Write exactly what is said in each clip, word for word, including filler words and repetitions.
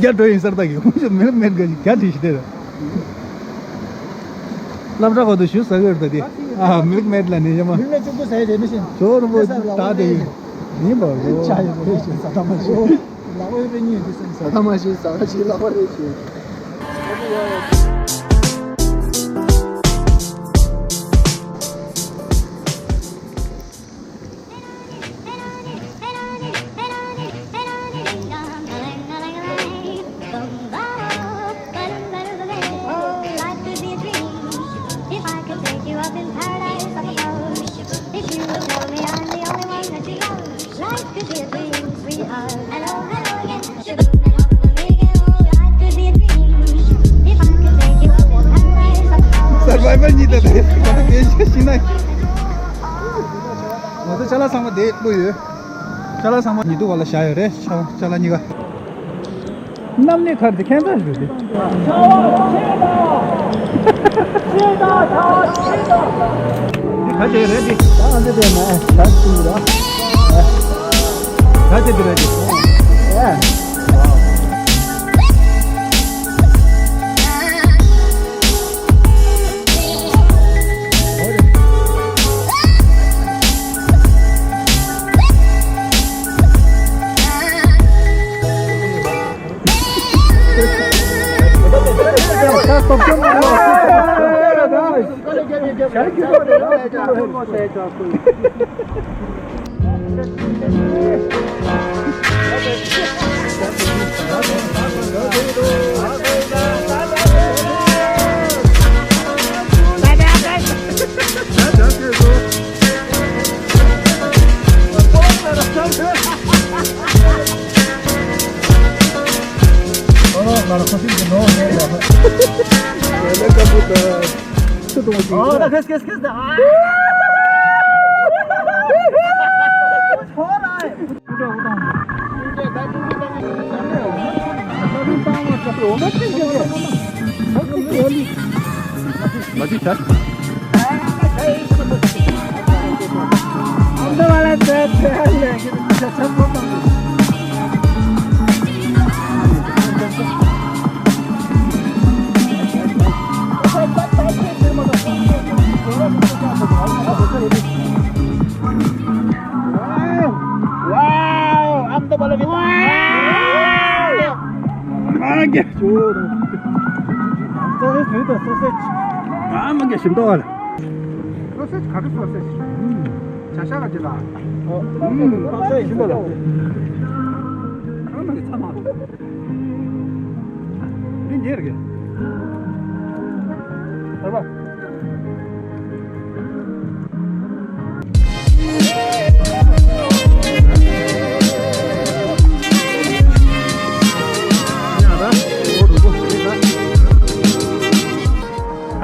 ཡར་འགྲོ་ཡིན་ས་རེད་ད་གི། ཁོང་ཚོ་མིལ་མེད་ག་ཞིག་ག་བྲིས་ཤི་དེ་ར། སློབ་གྲྭ་ཁོ་ཐུ་ཞུ་ས་གི་རེད་ད་དེ། ཨ་མིལ་མེད་ལ་ནི་ཡ་མ། མིལ་མེད་བཅུ་དགུ་ཟ་ཡི་རེད་མི་ཤེས། ཇོ་རུ་པོ་ད་དེ་གི་ཡིན་པ་རེད། ཆ་ཡོད་རེད་ཤི་ས་ད་མ་ཤི། ལག་པ་ཡོད་པའི་གཉིས་འདི་སེམས་ས་ད་མ་ཤི་ས་ད་ཤི་ལག་པ་རེད་ཤི། སར་བའི་བལ་གཉིས་དང་དེ་ག་དེ་ཤི་ན། ང་ཚོ་ཅ་ལག་ཚང་མ་དེ་བླུགས་ཡོད། ཅ་ལག་ཚང་མ་ཉི་གདུགས་བར་ལ་བཞག་ཡོད་རེད། ཅ་ལག་གཉིས་ཀ། གནམ་ནས་ཁར་དེ་ཁྱད་མཚར་ཞིག་རེད། འདི་ག་ཅེ་རེད་འདི། ད་འདི་རེད་མ་ད་ཅི་ར། ག་ཅེ་འདི་རེད་འདི། ཨེ། Wow! I'm the Balavi. Wow! ཨ་མ་གེ། ཅོ། སོ་སེ་ཇི་དང་སོ་སེ་ཇི། ཨ་མ་གེ་ཞིམ་ཏོག་ལ། སོ་སེ་ཇི་ག་རེ་སོ་སེ་ཇི། བྱ་ཤ་ག་ཅི་ལ། ཨ་མ་གེ་ཚ་མ། འདི་ཉེར་གེ། ཨ་མ།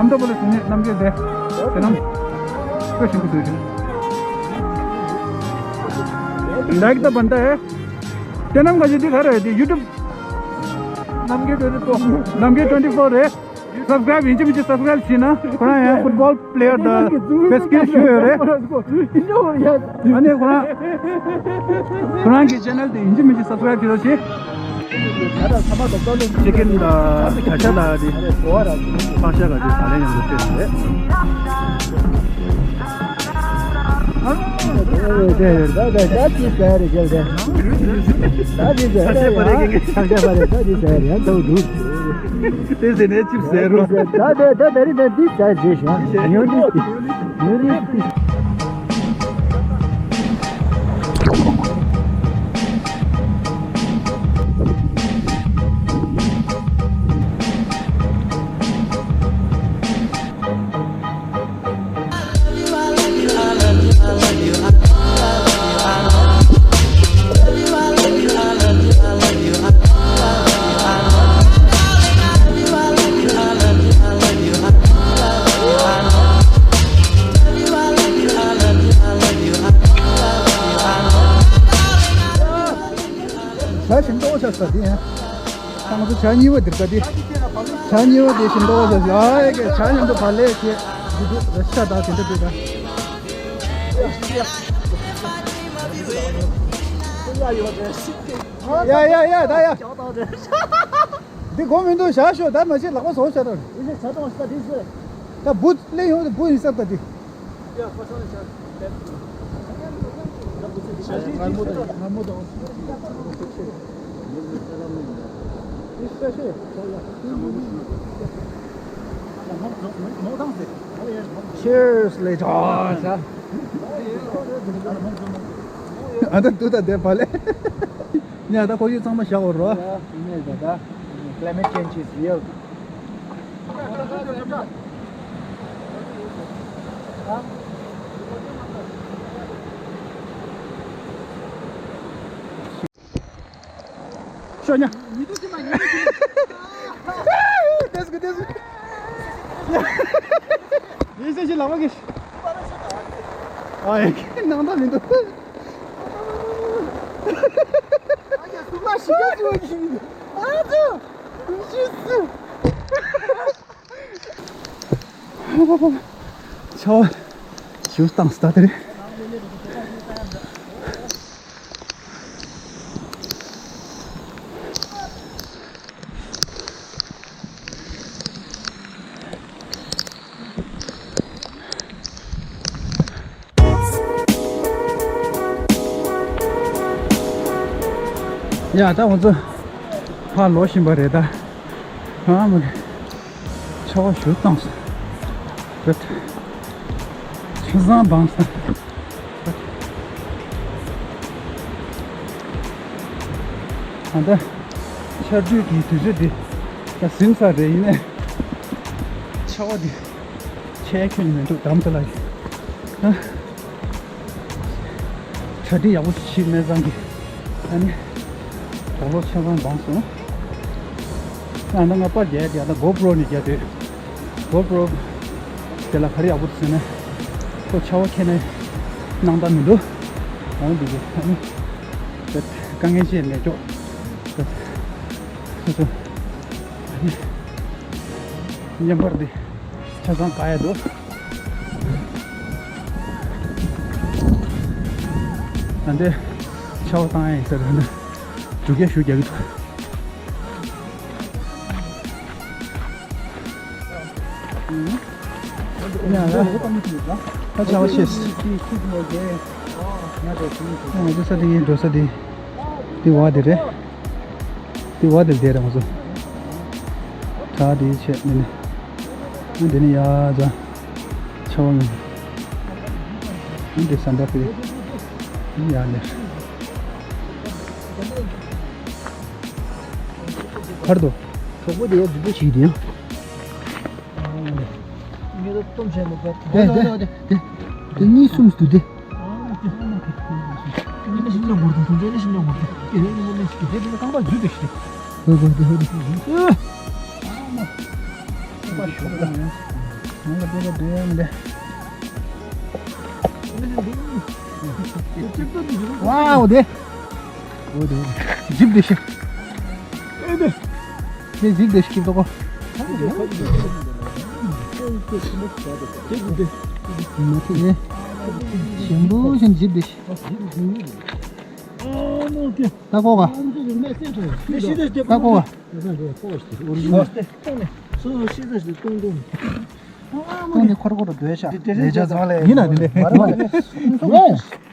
ཨ་མདོ་པོ་ལ་སུ་ཉེ་རྣམ་རྒྱལ་དེ། དེ་རྣམས་དཔེ་ཞིམ་པོ་བཟོས་བྱུང་། ལའིག་ད་བན་ད་ཨེ། དེ་རྣམས་ག་ཞིག་འདི་ག་རེ་རེད། དེ་ཡུ་ཊུབ་རྣམ་རྒྱལ་ཊུ་ཝེན་ཊི་ཕོར། རྣམ་རྒྱལ་ཊུ་ཝེན་ཊི་ཕོར་རེད། སབ་སི་ཀ་རའིབ་ཡིན་གཅིག་མིན་གཅིག་སབ་སི་ཀ་རའིབ་བྱས་ན། ཁོ་རང་ཡང་ཕུཊ་བོལ་པི་ལེ་ཡར་དང་དཔེ་སི་ཀིལ་ཞུ་ཡོད་རེད། ཨ་ནི་ཁོ་རང་ཁོ་རང་གི་ཆེ་ནལ་དེ་ཡིན་གཅིག་མིན་གཅིག་སབ་སི་ཀ་རའིབ་བྱེད་རོགས་བྱེད། ཅི་ཀེན་དང་བྱ་ཤ་དང་དེ་ཕག་ཤ་ག་ཅིག་ད་ལན་ཡང་འདུག་སྟེ། དེ་ཟེར་ནས་ཅིབ་ཟེར་རོ། ད་ད་ད་ད་རི་ད་འདི་ད་ཟེར་ཤག་ཉོ་འདི་ཉོ་འདི། བྱ་ཞིམ་ཏོག་ཆགས་ས་དེ་ཡང་། ང་ཚོ་བྱ་གཉིས་པ་འདིར་ཀ་དེ། བྱ་གཉིས་པ་དེ་ཞིམ་ཏོག་ཆགས་ས། ཨ་ཡ་གི་བྱ་མཉམ་དུ་བག་ལེབ་བྱས། འདི་འདུག་ར་ཤ་དང་དེ་འདྲ་འདུག་ད། ཡ་ཡ་ཡ་ད་ཡ། འདི་གོ་མི་འདུག་བཞག་ཤོག་ད་མ་བྱེད་ལག་པ་བཟོ་བྱ་དང་། ད་བུ་ལེན་ཡོང་དུ་བུ་ཡིན་ས་ད་འདི། Cheers ལེ་ཇོ། ཨ་ད་དུ་ད་དེ་བ་ལེ། ཉ་ད་ཁོ་ཡུ་ཚང་མ་བཞག་འོ་རོ། ཡིན་ནས་ད་ད། Climate change is real. ཤོ་ཉ། ཉི་དུ་ཅི་མ་ཉི་དུ་ཅི། ཏེས་གི་ཏེས་གི། ཡིན་ཟེར་ཞིག་ལ་མ་གི། ཨ་ཡ་གི་ནང་ད་མི་འདུག་ཨ་ཡ་སུ་མ་ཤི་ཡ་ཅི་བ་གི་མི་འདུག་ཨ་ཙི། ཤི་སུ། ཆར་པ་ཞེ་པོ་བཏང་སྟེ་ད་དེ་རེད། ཡ་ད་ང་ཚོ་ཕར་ལོག་བཞིན་པ་རེད་ད། ཨ་མ་གི། ཆར་པ་ཞེ་པོ་བཏང་སོང་། ཆུ་བཟང་བཏང་སོང་། ད་ལྟ་ཆར་དུས་ཀྱི་དུས་ཚོད་འདི་ད་ཟིན་ས་རེད། ཡིན་ནའི་ཆར་པ་འདི་ཆད་ཁྱོན་མི་འདུག་དམ་དུ་ལ་ཡིན། གྲ་སྒྲིག་ཡག་པོ་བྱེད་མེད་ཙང་གི། ཨ་ནི་ད་ལོ་ཆ་ཚང་བང་སོང་། ཨ་ན་ང་པར་རྒྱག་རྒྱག་ད་GoPro ནས་རྒྱག་དུས། GoPro དེ་ལ་ག་རེ་ཡག་པོ་འདུག་ཟེར་ན། ཁོ་ཆར་པ་ཁྱེར་ན་སྣང་དག་མི་འདུག་འོང་འདུག་གི། ཨ་ནི་དཀའ་ངལ་ཅིག་མེད་ཀྱོག་སོ་སོ། ཨ་ནི་བརྙན་པར་འདི་ཆ་ཚང་བཀག་ཡ་འདུག་ད་འདི་ཆར་པ་བཏང་ཡ་ཡིན་ས་རེད། ད་འདི་འཇུག་སྐྱེལ་ཞུ་རྒྱག་གི་འདུག་ཡ་ལ། ད་ཆར་པ་ཤེས། ང་ཚོ་ས་དེ་ཡིན་འགྲོ་ས་དེ། དེ་བ་དེ་རེད། དེ་བ་དེ་དེ་རེད་ང་ཚོ། ད་དེ་ཆེ་ནི་ནི། ཨ་དེ་ནི་ཡ་ཛ། ཆ་བ་ངན། ཨ་དེ་ས་འདྲ་པེ། ཡ་ལེ། ཁར་དོ། གྲོགས་པོ་དེ་ཡ་འཛུལ་པོ་ཞིག་དེ་ཡང་། ངེད་ལ་གཏོང་བྱས་མ་པ། དེ་དེ་དེ་དེ་དེ་གཉིས་གསུམ་དུ་དེ། ཨ་ནི་ཤིང་ལ་འགོར་དུ་དུང་ཅན་ནི་ཤིང་ལ་འགོར་དུ་དེ་ནི་ཤིང་ལ་འགོར་དུ་དེ་ནི་རྐང་པ་འཛུལ་དེ་ཤི། ཧོ་ཧོ་དེ་ཧོ་དེ་ཧོ་དེ། ཨ་མ། ཁ་པ་ཤོག་ད། ང་ལ་དེ་ལ་དེ་ཡང་དེ། ཝའོ་དེ། འོ་དེ་འོ་དེ། འཇིབ་དེ་ཤི། ཨེ་དེ། དེ་འཇིབ་དེ་ཤི་ཏོ་གོ། མ་ཐི་ཨེ། ཞིམ་པོ་ཞིམ་འཇིབ་དེ་ཤི། ད་གོ་ག་ད་གོ་ག་ཏོང་ནི་ཁོར་ཁོར་རུ་སྡོད་ཤག་ལས་བྱ་ཚང་ལས་ཡིན་ན་དེ་ལས།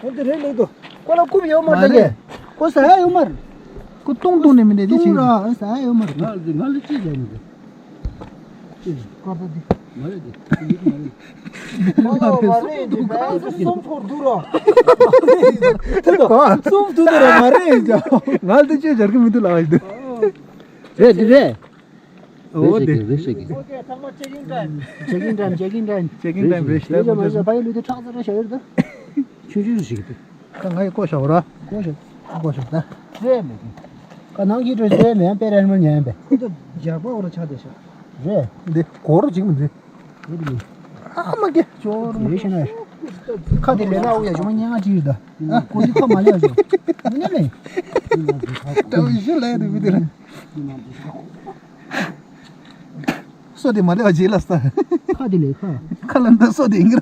འོ་དེ་རེད་ལེགས་འདུག་ཁོ་ལ་རྐུབ་ཡོད་མ་རེད་ལེ། ཁོ་ཟ་ཡ་ཡོད་མ་རེད། ཁོ་ཏོང་ཏོང་ནས་མི་འདྲ་དེ་ཏོང་ཅིག་ར་ཟ་ཡ་ཡོད་མ་རེད། ང་ང་ལ་ཅི་བྱ་མི་འདུག་ཀར་ད་དེ། མ་རེད་དེ་ཡིག་མ་རེད། ཨོ་མ་རེད་དེ་སུམ་ཕོར་འདུག་ར། སུམ་འདུག་ར་མ་རེད་ཀྱང་། ང་ལ་དེ་ཅི་སྦྱར་གི་མི་འདུག་ལབ་ཡིན་དུ། རེད་དེ་རེད། འོ་དེ། རེད་ཞིག་གི། ཅེ་ཀིང་ཊའིམ། ཅེ་ཀིང་ཊའིམ། ཅེ་ཀིང་ཊའིམ་རེད་ཤག་རེད་ཤག་ད་ང་ཡི་ཀོ་ཤག་ར། ཀོ་ཤག་ཀོ་ཤག་ད། རེད་མེད་གི། ཀ་ནང་གི་འགྲོ་རེད་མེད་པེ་རན་མ་ཉན་པེ། ཁོ་ཚོ་རྒྱག་པ་འོ་ར་ཆགས་བསྡད་ཤག་རེད། འདི་གོ་རུ་ཅིག་མི་འཛིན། རེད་མེད། ཨ་མ་གེ་ཅོ་རུ་མི་ཤེས་ན། ཁ་དེ་ལས་ན་འུ་ཡ་ཞུ་མ་ཉན་ང་ཅི་ཡོད་ད། ཨ་ཀོ་ཅི་ཁ་མ་ལས་ཞུ། མི་ཉན་མེད། ད་འུ་ཤི་ལས་དུ་མི་དེ་ར། སོ་དེ་མ་ལེ་བ་རྗེས་ལ་ས། ཁ་དེ་ལེ་ཁ། ཁ་ལ་འདི་སོ་དེ་ཡིན་གྱི་ར།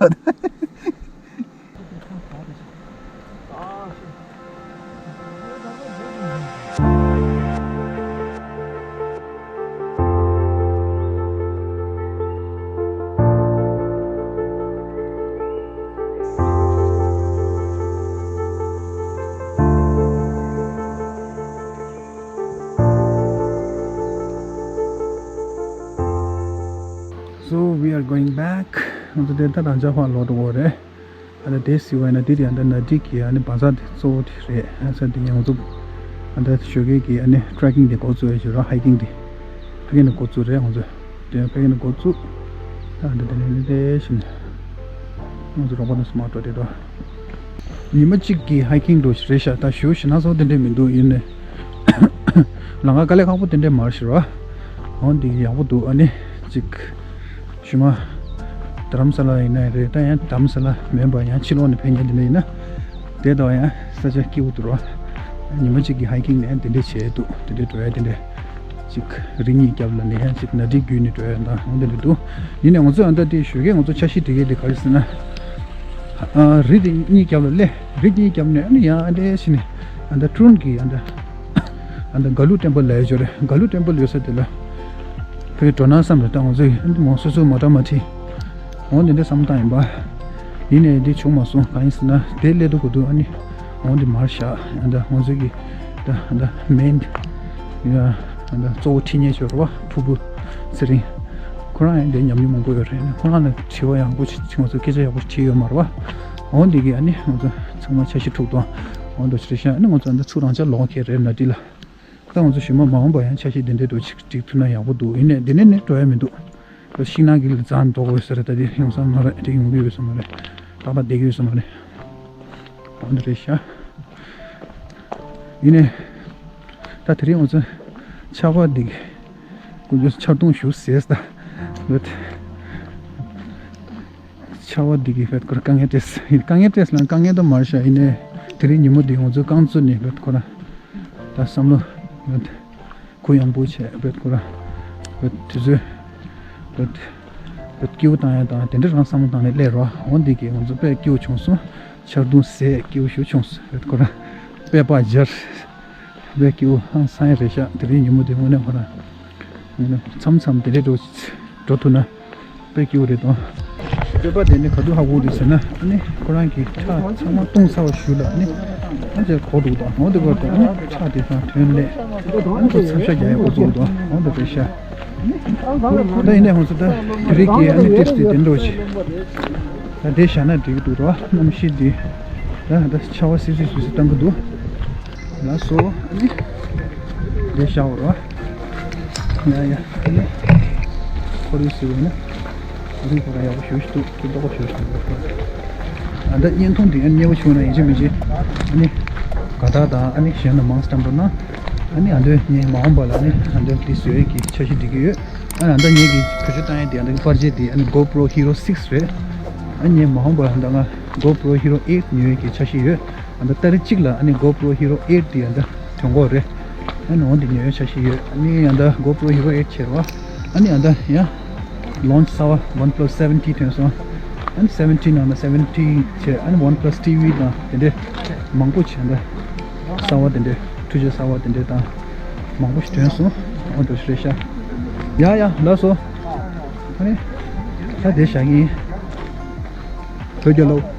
So we are going back. ང་ཚོ་དེ་ད་རང་ཅག་ཕར་ལོག་འགྲོ་གི་རེད། ཨ་ནི་དེ་སི་བ་ན་དེ་དེ་ཨ་ད་ན་དི་གི་ཨ་ནི་བ་ཛར་དེ་གཙོ་བོ་དེ་རེད། ཨ་ས་དེ་ཡང་ང་ཚོ་ཨ་ད་ཞོགས་ཀས་ཀྱི་ཨ་ནི་ཊེ་རེ་ཀིང་དེ་འགོ་བཙུགས་ཡ་ཞུ་རོགས། ཧའི་ཀིང་དེ་ཕ་གི་ནས་འགོ་བཙུགས་རེད། ང་ཚོ་དེ་ཕ་གི་ནས་འགོ་བཙུགས། ཨ་ད་དེ་ནས་དེ་བཞིན་ང་ཚོ་རོགས་པ་དང་སུ་མ་འགྲོ་དེ་དོ། ཉི་མ་གཅིག་གི་ཧའི་ཀིང་འགྲོ་རེད་ཤག་ད་ཞུ་ཞུ་ན་སོ་དེ་འདྲས་མི་འདུག་ཡིན་ནའི་ལམ་ཁ་དཀའ་ལས་ཁག་པོ་དེ་འདྲས་མ་རེད་ཤག་ར། འོ་འདི་ཡག་པོ་འདུག་ཨ་ནི་གཅིག་ཞུ་མ་དྷ་རམ་ས་ལ་ཡིན་ན་རེད། ད་ཡང་དྷ་རམ་ས་ལ་མིན་པ་ཡང་ཕྱི་ལོགས་ནས་ཕེབས་མཁན་དེ་འདྲས་ཡིན་ན་དེ་དང་ཡང་ས་ཆ་སྐྱིད་པོ་འདུག་ར། ཉི་མ་གཅིག་གི་ཧའི་ཀིང་ནས་དེ་འདྲས་བྱས་འདུག་དེ་འདྲས་འགྲོ་ཡ་དེ་འདྲས། ཅིག་རི་གཉིས་རྒྱབ་ལ་ནས་ཡང་ཅིག་ན་དྲི་བརྒྱུད་ནས་འགྲོ་ཡ་དང་འོང་དེ་འདྲ་འདུག་ཡིན་ནའི་ང་ཚོས་ཨ་ད་དེ་ཞོགས་ཀས་ང་ཚོ་འཆར་གཞི་སྒྲིག་ཡས་དེ་ག་རེ་ཟེར་ན། ཨ་རི་དེ་གཉིས་རྒྱབ་ལ་སླེབས། རི་གཉིས་རྒྱབ་ནས་ཨ་ནི་ཡང་ཨ་འདྲས་ཕྱིན་ནས་ཨ་ད་ཀྲུན་གྱི་ཨ་ད་ཨ་ད་ག་ལུ་ཊེམ་པལ་ལ་ཡོད་ཅོ་རེད། ག་ལུ་ཊེམ་པལ་ཡོད་ས་དེ་ལ་ཕེབས་འགྲོ་ན་བསམ་རེད། ད་ང་ཚོས་ཨ་ད་མང་སོ་སོ་མ་ཏྲ་མ་ཏྲི། འོང་དེ་འདྲ་བསམ་བཏང་ཡིན་པ། ཡིན་ནའི་འདི་བྱུང་མ་སོང་། གང་ཡིན་ཟེར་ན་དེ་སླེབས་དུས་གོ་དུས་ཨ་ནི་འོང་དེ་མར་བཞག་ཨ་ད་ང་ཚོ་གི་ད་ཨ་ད་མེན་ཡ་ཨ་ད་གཙོ་བོ་ཁྲིད་མཁན་ཅིག་ཡོད་རེད་བ། ཕུར་བུ་ཚེ་རིང་། ཁོ་རང་ཡང་འདི་ཉམས་མྱོང་མང་པོ་ཡོད་རེད། ཁོ་རང་ལ་དྲི་བ་ཡག་པོ་ཅིག་ང་ཚོ་སྐད་ཆ་ཡག་པོ་ཅིག་དྲིས་ཡོད་མ་རེད་བ། འོང་འདི་གི་ཨ་ནི་ང་ཚོ་ཚང་མ་འཆར་གཞི་འཁྲུག་དང་འོང་དུ་ཞེ་ཤ་ཨ་ནི་ང་ཚོ་ཨ་ད་ཚུར་རང་ཅག་ལོག་མཁན་རེད་ན་འདི་ལ། ད་ང་ཚོ་ཞུ་མ་མ་འོངས་པ་ཡང་འཆར་གཞི་འདི་འདྲའི་འགྲོ་ཅིག་སྒྲིག་ཐུབ་ན་ཡག་པོ་འདུག་ཡིན་ནའི་འདི་ནས་ནི་འགྲོ་ཡ་མི་འདུག་ཤིང་ནགས་ཀྱི་ལ་རྩྭ་འདོགས་དགོས་ཟེར། ད་འདི་ཡོང་ས་མ་རེད། འགྲིག་ཡོང་གི་ཡོད་ས་མ་རེད། ཏག་ཏག་བསྡད་ཀྱི་ཡོད་ས་མ་རེད། འོ་འདི་རེད་ཤག་ཡིན་ནའི་ད་དེ་རིང་ང་ཚོ་ཆར་པ་འདི་གི་ཀུན་སྤྱོད་ཆར་རྡུང་ཞུ་ཟེར་ད་ལོད། ཆར་པ་འདི་གི་བེད་ཁོ་ར་དཀའ་ངལ་འཕྲད། དཀའ་ངལ་འཕྲད་ལ་དཀའ་ངལ་ད་མ་རེད་ཤག་ཡིན་ནའི་དེ་རིང་ཉིན་མོ་འདི་ང་ཚོ་རྐང་བཙུགས་ནས་བེད་ཁོ་ར་ད་བསམ་བློ་བེད་གུ་ཡངས་པོ་བྱས་བེད་ཁོ་ར་བེད་དུས་ཚོད་བེད་བེད་སྐྱིད་པོ་བཏང་ཡ་དང་དེ་འདྲ་རང་བསམ་བློ་བཏང་ནས་སླེབས་རོགས། འོ་འདི་གི་ང་ཚོ་དཔེ་སྐྱིད་པོ་བྱུང་སོང་། ཆར་རྡུང་ཟེར་སྐྱིད་པོ་ཞིག་བྱུང་སོང་བེད་ཁོ་ར་དཔེ་པ་སྦྱར། དཔེ་སྐྱིད་པོ་ཧང་སང་ཡ་རེད་ཤག་དེ་རིང་ཉིན་མོ་འདི་དངོས་གནས་ཁོ་ར་དངོས་གནས་མཚམས་མཚམས་དེ་འདྲའི་འགྲོ་འགྲོ་ཐུབ་ན་དཔེ་སྐྱིད་པོ་རེད་དོ། སྤོས་པ་དེ་ནི་ག་དུས་ཧ་གོ་འདུག་ཟེར་ན་ཨ་ནི་ཁོ་རང་གི་ཁྲག་ཚང་མ་བཏུང་ཚར་བ་ཞུ་ལ་ཨ་ནི་ཨ་ཅེ་གོ་འདུག་དང་འོ་དེ་གོ་དང་ཨ་ནི་ཁྲག་དེ་ཚང་ཐོན་ལས་ཨ་ནི་ཁོ་ཚབ་ཤ་རྒྱག་ཡ་འགོ་བཙུགས་དང་འོ་དེ་རེད་ཤག་ད་ཡིན་ནའི་ཧོན་སུ་ད་དེ་རིགས་ཀྱི་ཨ་ནི་ཏིབ་སི་དེ་འདྲ་ཞིག་ད་དེ་བཞག་ན་འགྲིག་གི་འདུག་རོ། གནམ་གཤིས་འདི་ད་ད་ཆར་པ་སིབ་སིབ་སིབ་སིབ་བཏང་གི་འདུག་ལགས་སོ། ཨ་ནི་འདི་བཞག་རོགས། ཡ་ཡ། ཨ་ནི་ཁོར་ཡུག་ཟེར་བ་ན་ཁོར་ཡུག་ཁོ་རང་ཡག་པོ་ཞེ་པོ་ཞིག་འདུག་སྐྱིད་པོ་ཞེ་པོ་ཞིག་འདུག་ཨ་ད་བརྙན་ཐུང་འདི་ཨ་ནི་མཉེས་པོ་བྱུང་ན་ཡིན་གཅིག་མིན་གཅིག་ཨ་ནི་དགའ་རྟགས་དང་ཨ་ནི་གཞན་ལ་མང་ཙམ་འགྲོ་ན་ཨ་ནི་ཨ་འདོད་ངས་མ་འོངས་པ་ལ་ཨ་ནི་ཨ་འདོད་འདི་བཟོ་ཡས་ཀྱི་འཆར་གཞི་སྒྲིག་གི་ཡོད། ཨ་ནི་ཨ་ད་ངས་ཀྱི་བེད་སྤྱོད་བཏང་ཡས་འདི་ཨ་ནི་པར་ཆས་འདི་ཨ་ནི་GoPro Hero six རེད། ཨ་ནི་ངས་མ་འོངས་པ་ལ་ཨ་ད་ང་GoPro Hero eight ཉོ་ཡས་ཀྱི་འཆར་གཞི་ཡོད། ཨ་ད་ཏ་རིག་གཅིག་ལ་ཨ་ནི་GoPro Hero eight དེ་ཨ་ད་ཐོན་གོ་རེད། ཨ་ནི་འོ་འདི་ཉོ་ཡ་འཆར་གཞི་ཡོད། ཨ་ནི་ཨ་ད་GoPro Hero eight བྱས་རོགས། ཨ་ནི་ཨ་ད་ཡ་launch གསར་བ OnePlus seventy ཐོན་སོང་། ཨ་ནི་seventy ནང་ན་seventy བྱས་ཨ་ནི OnePlus TV དང་དེ་འདྲས་མང་པོ་བྱས་ཨ་ད་གསར་བ་དེ་འདྲས་འཕྲུལ་ཆས་གསར་བ་དེ་འདྲས་དང་མང་པོ་ཞིག་ཐོན་སོང་། འོ་འདི་རེད་ཤག་ཡ་ཡ་ལགས་སོ། ཨ་ནི་ད་དེ་བཞག་གི་ཡིན། བོད་རྒྱལ་ལོ།